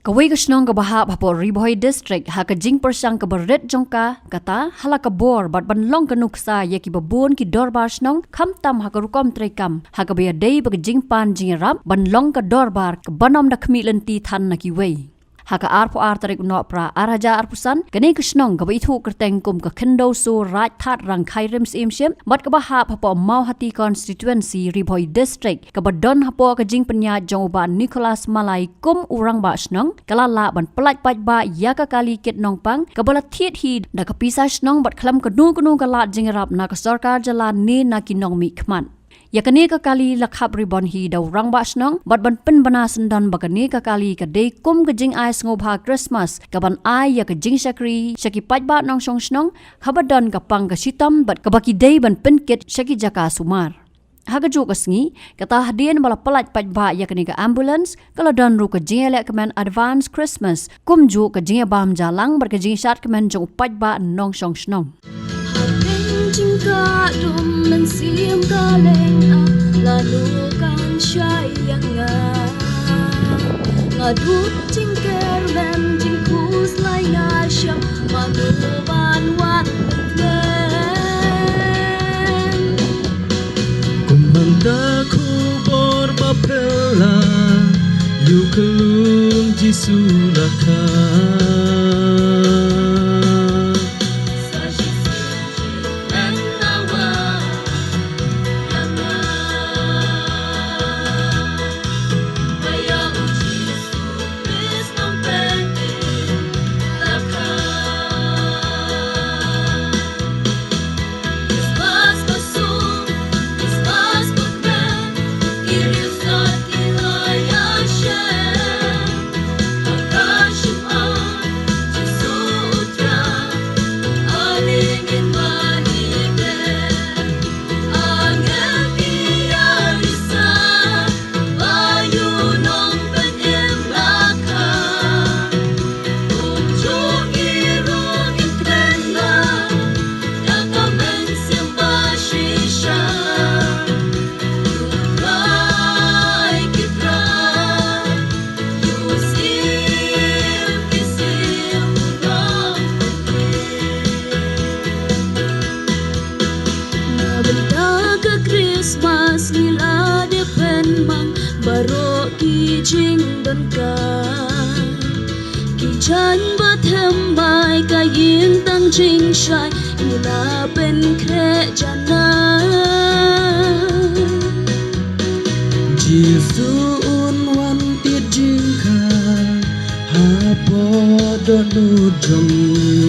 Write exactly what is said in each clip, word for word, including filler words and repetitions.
Kawei ka shnong kaba hap hapoh Ri Bhoi District ha ka jingpyrshang kaba rit jong ka kata ha la ka bor bad ban long ka nuksa ïa kiba bun ki dorbar shnong, khamtam ha ka rukom treikam ha kaba ïadei bad ka jingpan jingïarap ban long ka dorbar kaban ym da khmih lynti than na kiwei. Ha ka arphew ar tarik u Nohprah ar hajar arphew san, kane ka shnong kaba ithuh kyrteng kum ka Khyndew Sur Raid That Rangkhai Rim Syiem Ship bad kaba hap hapoh Mawhati Constituency, Ri Bhoi District, kaba don hapoh ka jingpynïaid jong u Bah Nicholas Malai kum u rangbah shnong, ka la lah ban pyllait paidbah ïa ka kali kit nongpang kaba la thied hi da ka pisa shnong bad khlem kano kano ka lad jingïarap na ka sorkar jylla ne na ki nongmihkhmat. Ïa kane ka kali la khap ribon hi da u rangbah shnong bad ban pynbna syndon ba kane ka kali ka dei kum ka jingai sngewbha Christmas kaban ai ïa ka jingshakri sha ki paidbah nongshong shnong, kaba don ka pang ka shitom bad kaba ki dei ban pynkit sha ki jaka sumar. Ha kajuh ka sngi, kata hadien ba la pyllait paidbah ïa kane ka ambulance, ka la don ruh ka jingïalehkmen Advance Christmas, kumjuh ka jingïabam jingïalang bad ka jingshad kmen jong u paidbah nongshong shnong. Hapdeng jingkah dum mynsiem ka leng ah, lano kan shai ïa nga. Nga dut jingker lem jingkhuslai, nga shem mano ban wan pynkmen. Kum hangta khubor ba phylla, ïa u khyllung Jisu la kha. Na bynta ka Christmas ngi la dep pynmang baroh ki jingdonkam. Ki jaiñ ba thymmai, ka ïing tang jingshai, ngi la pynkhreh janai. Jisu un wan tied jingkha hapoh dohnud jong ngi.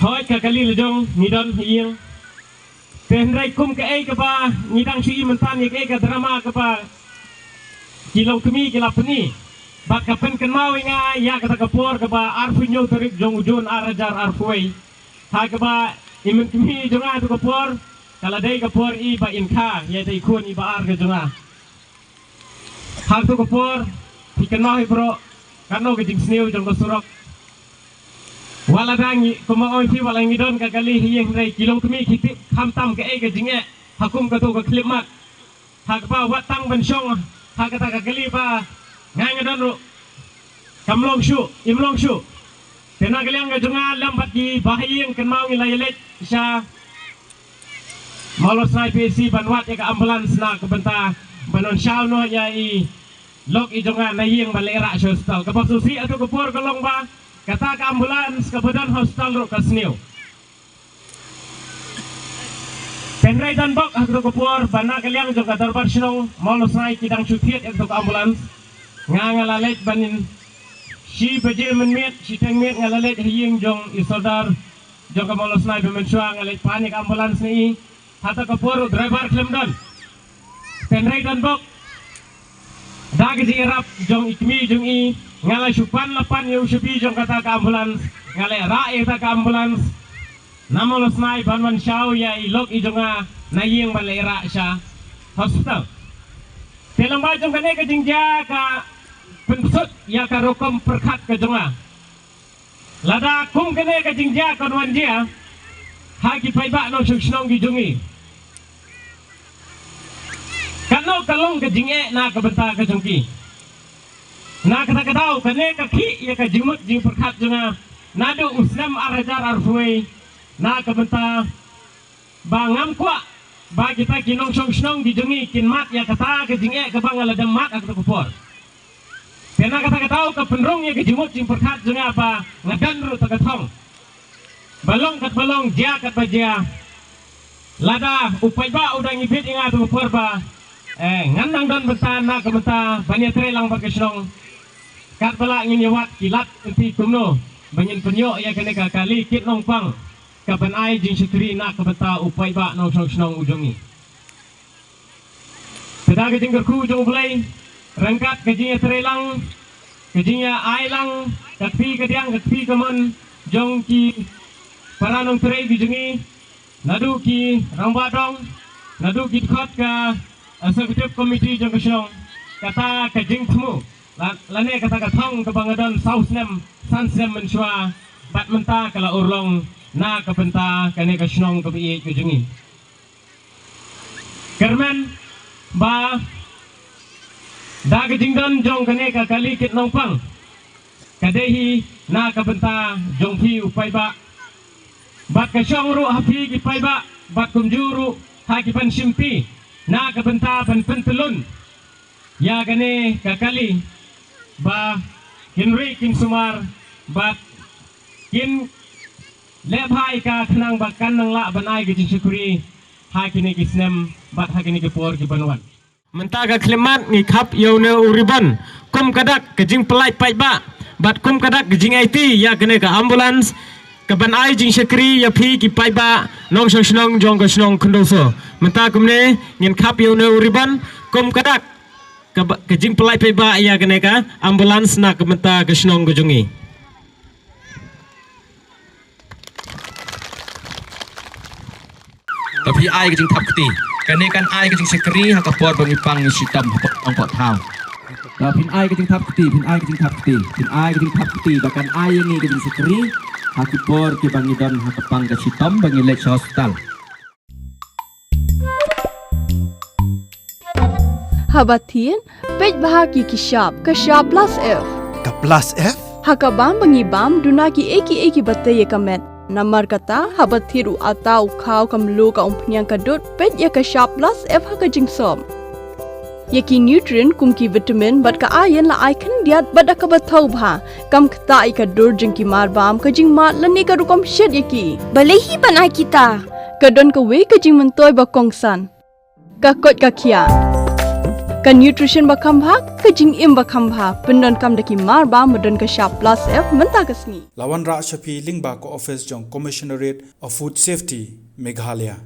Hooid, ka kali la jong, ngi don ha ïing. Te hynrei kum kaei kaba ngi dang shu i mynta ïa kaei ka drama kaba ki longkmie ki la pyni. Bad ka pynkynmaw ïa nga ïa kata ka por kaba arphew hynñiew tarik jong u Jun ar hajar arphew wei. Ha kaba i mynkmie jong nga tu ka por ka la dei ka por i ba in kha ïa dei khun i ba ar ka jong nga. Ha katu ka por phi kynmaw hi bro, katno ka jingsniew jong ka surok. Wat la dang ngi, kumba ong phi, wat la ngi don ka kali ha ïing hynrei ki longkmie ki tip khamtam kaei ka jingeh ha kum katu ka khyllipmat. Ha kaba wat tang ban shong ha kata ka kali ba nga nga don ruh kam long shuh, im long shuh. Te na ka liang ka jong nga lem bad ki bahaïing kynmaw ngi la ïaleit sha Mawlasnai P H C ban wad ïa ka ambulance na ka bynta ban wan shaw noh ïa i lok i jong nga na ïing ban leh rah sha hospital. Kaba sngewsih ha katu ka por ka long ba kata ka ambulance kaba don ha hospital ruh ka sniew. Te hynrei don bok ha katu ka por ba na ka liang jong ka dorbar shnong Mawlasnai ki dang shu thied ïa katu ka ambulance. Nga nga la leit ban in shi baje mynmiet, shi teng miet nga la leit ha ïing jong i sordar jong ka Mawlasnai ba mynshuwa nga leit pan ïa ka ambulance na i. Ha katu ka por u driver khlem don. Te hynrei don bok da ka jingïarap jong i kmie jong i nga la shu pan la pan ïa u shabi jong kata ka ambulance, nga leh rah ïa kata ka ambulance na Mawlasnai ban wan shaw ïa i lok i jong nga na ïing ban leh rah sha hospital. Te lyngba jong kane ka jingjia ka pynpsut ïa ka rukom pyrkhat ka jong nga. Lada kum kane ka jingjia kan wan jia ha ki paidbah nongshong shnong ki jong ngi, katno ka long ka jingeh na ka bynta ka jong ki. Na kata ka daw kane ka khih ïa ka jingmut jingpyrkhat jong nga naduh u snem ar hajar arphew wei na ka bynta ba ngam kwah ba kita ki nongshong shnong ki jong ngi kin mad ïa kata ka jingeh kaba nga la dang mad ha kata ka por. Te na kata ka daw ka pynrung ïa ka jingmut jingpyrkhat jong nga ba nga don ruh ta ka thong. Ba long kat ba long, jia kat ba jia. Lada u paidbah u dang ibit ïa nga ha kata ka por ba eh ngan nang don bynta na ka bynta ban ïatrei lang bad ka shnong. Kat ba lah ngin ïa wad ki lad lynti kumno ba ngin pynïoh ïa kane ka kali kit nongpang ka ban ai jingshakri na ka bynta u paidbah nongshong shnong u jong ngi. Te da ka jingkyrkhu jong U Blei ryngkat ka jingïatreilang, ka jingïa-ai lang ka kti ka diang ka kti ka mon jong ki para nongtrei ki jong ngi, naduh ki rangbah dong, naduh ki dkhot ka executive committee jong ka shnong, kata ka jingthmu la-, lane kata ka thong kaba nga don saw snem san snem mynshuwa bad mynta ka la urlong na ka bynta kane ka shnong kaba ïeit ka jong ngi. Kyrmen ba da ka jingdon jong kane ka kali kit nongpang ka dei hi na ka bynta jong phi u paidbah bad ka shong ruh ha phi ki paidbah bad kumjuh ruh ha ki ban shimti na ka bynta ban pyntlun ïa kane ka kali ba kin ri kin sumar bad kin leh bha ïa ka khnang ba kan nang lah ban ai ka jingshakri ha kine ki snem bad ha kine ki por ki ban wan. Mynta ka khyllipmat ngi khap ïa une u ribbon kum ka dak ka jingpyllait paidbah bad kum ka dak ka jingaiti ïa kane ka ambulance ka ban ai jingshakri ïa phi ki paidbah nongshong shnong jong ka shnong Khynduso. Mynta kumne ngin khap ïa une u ribbon kum ka dak ka ba-, ka jingpyllait paidbah ïa kane ka ambulance na ka bynta ka shnong ka jong ngi. Ba phi ai ka jingthap kti. Kane kan ai ka jingshakri ha ka por ba ngi pang ngi shitom ha pdeng pdeng thaw. Ba phin ai ka jingthap kti, phin ai ka jingthap kti, phin ai ka jingthap kti ba kan ai ïa ngi ka jingshakri ha ki por kiba ngi don ha ka pang ka shitom ba ngi leit sha hospital. Haba thied, peit bha ki ki shap, ka shap plus F. Ka plus F? Ha ka bam ba ngi bam, duna kiei kiei kiba tei ïa ka met. Namar kata, haba thied u atta u khaw ka mluh ka umphniang ka dud, peit ïa ka shap plus F ha ka jingsop. Ïa ki nutrient kum ki vitamin bad ka iron la ai khyndiat bad da kaba thaw bha. Kam ktah ïa ka dur jong ki mar bam, ka jingmad lane ka rukom shet ïa ki. Balei hi ban ai kita? Ka don kawei ka jingmyntoi ba kongsan. Ka koit ka khiah. Ka nutrition ba kham bha, ka jingim ba kham bha. Pyndonkam da ki mar bam ba don ka shap plus F mynta ka sngi. La wanrah sha phi lyngba ka office jong Commissionerate of Food Safety, Meghalaya.